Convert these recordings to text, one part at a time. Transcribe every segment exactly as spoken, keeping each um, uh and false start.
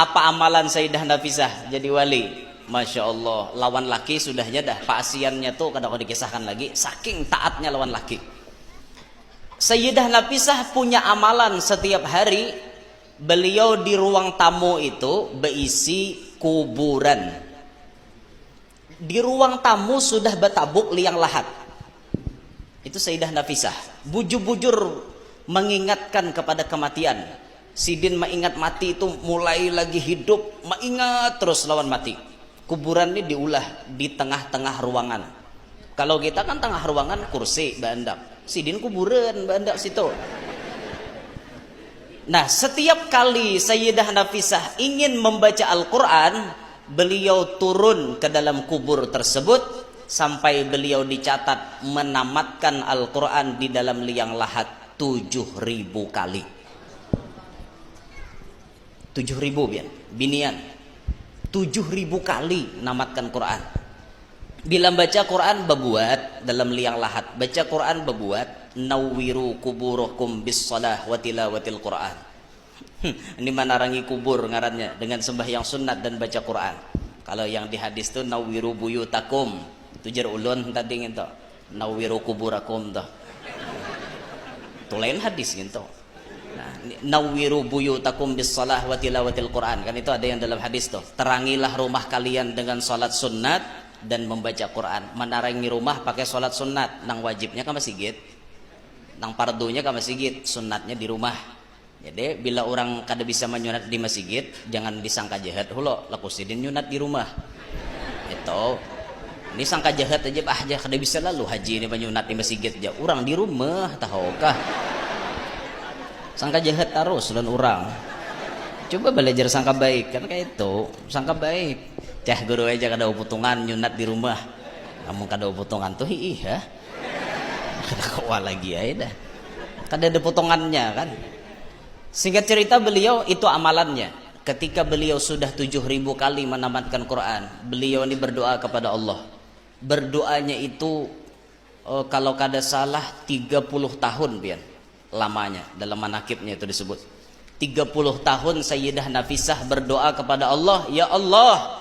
Apa amalan Sayyidah Nafisah jadi wali? Masya Allah, lawan laki sudahnya dah, paasiannya tu kada kawa dikisahkan lagi, saking taatnya lawan laki. Sayyidah Nafisah punya amalan setiap hari, beliau di ruang tamu itu beisi kuburan. Di ruang tamu sudah batabuk liang lahat. Itu Sayyidah Nafisah. Bujur-bujur mengingatkan kepada kematian. Sidin maingat mati itu mulai lagi hidup, maingat terus lawan mati. Kuburan ni diulah di tengah-tengah ruangan. Kalau kita kan tengah ruangan kursi baandak. Sidin kuburan baandak situ. Nah, setiap kali Sayyidah Nafisah ingin membaca Al-Quran, beliau turun ke dalam kubur tersebut sampai beliau dicatat menamatkan Al-Quran di dalam liang lahat tujuh ribu kali. Tujuh ribu, pian, binian. Tujuh ribu kali namatkan Quran. Bila baca Quran babuat dalam liang lahat, baca Quran babuat, "Nawwiru kuburakum bis salah wa tilawatil Quran." Hmm, ini manarangi kubur ngarannya dengan sembahyang sunat dan baca Quran. Kalau yang di hadis tu, "Nawwiru buyutakum." Tu jar ulun tadi ngintu. "Nawwiru kuburakum" tuh. Tu lain hadis ngintu. Nah, ni, "Nawwiru buyutakum bis salah wa tilawatil Quran." Kan itu ada yang dalam hadis tuh. "Terangilah rumah kalian dengan salat sunat dan membaca Quran." Manarangi rumah pakai salat sunat. Nang wajibnya ka masigit. Nang pardunya ka masigit, sunatnya di rumah. Jadi, bila urang kada bisa manyunat di masigit, jangan disangka jahat hulo, laku sidin nyunat di rumah. Itu. Ini sangka jahat aja, bah, aja kada bisa lalu haji ini manyunat di masigit aja. Urang di rumah, tahu kah? Sangka jahat tarus lawan urang. Coba belajar sangka baik, kan kayak itu. Sangka baik. Cah guru aja kada uputungan nyunat di rumah. Namun kada uputungan tuh, hiih, ha? Kada kawa lagi ai dah. Kada ada potongannya, kan. Singkat cerita, beliau itu amalannya. Ketika beliau sudah tujuh ribu kali menamatkan Quran, beliau ini berdoa kepada Allah. Berdoanya itu, eh, kalau kada salah, tiga puluh tahun, pian, lamanya. Dalam manakibnya itu disebut. Tiga puluh tahun Sayyidah Nafisah berdoa kepada Allah, "Ya Allah,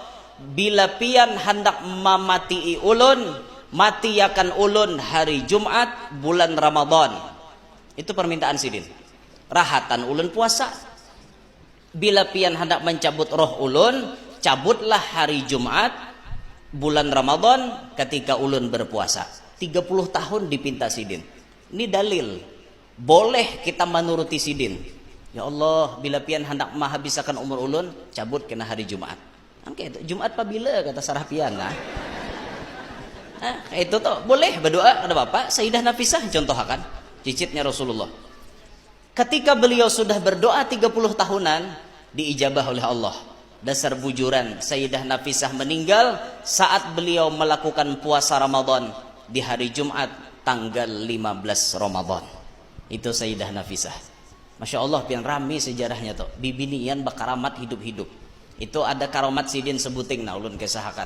bila pian handak mamatii ulun, matiakan ulun hari Jumat bulan Ramadan." Itu permintaan sidin. "Rahatan ulun puasa. Bila pian handak mencabut roh ulun, cabutlah hari Jumat bulan Ramadan ketika ulun berpuasa." Tiga puluh tahun dipinta sidin. Ini dalil. Boleh kita manuruti sidin. "Ya Allah, bila pian handak mahabisakan umur ulun, cabut kena hari Jumat." Kan kayak itu, "Jumat pabila?" kata sarah pian, nah. Nah, kayak itu tuh, boleh berdoa, kada apa-apa. Sayyidah Nafisah contohakan, cicitnya Rasulullah. Ketika beliau sudah berdoa tiga puluh tahunan, diijabah oleh Allah. Dasar bujuran, Sayyidah Nafisah meninggal saat beliau melakukan puasa Ramadan di hari Jumat tanggal lima belas Ramadan. Itu Sayyidah Nafisah. Masya Allah, pian, rami sejarahnya tuh. Bibinian bakaramat hidup-hidup. Itu ada karamat sidin sebuting, nah, ulun kesahakan.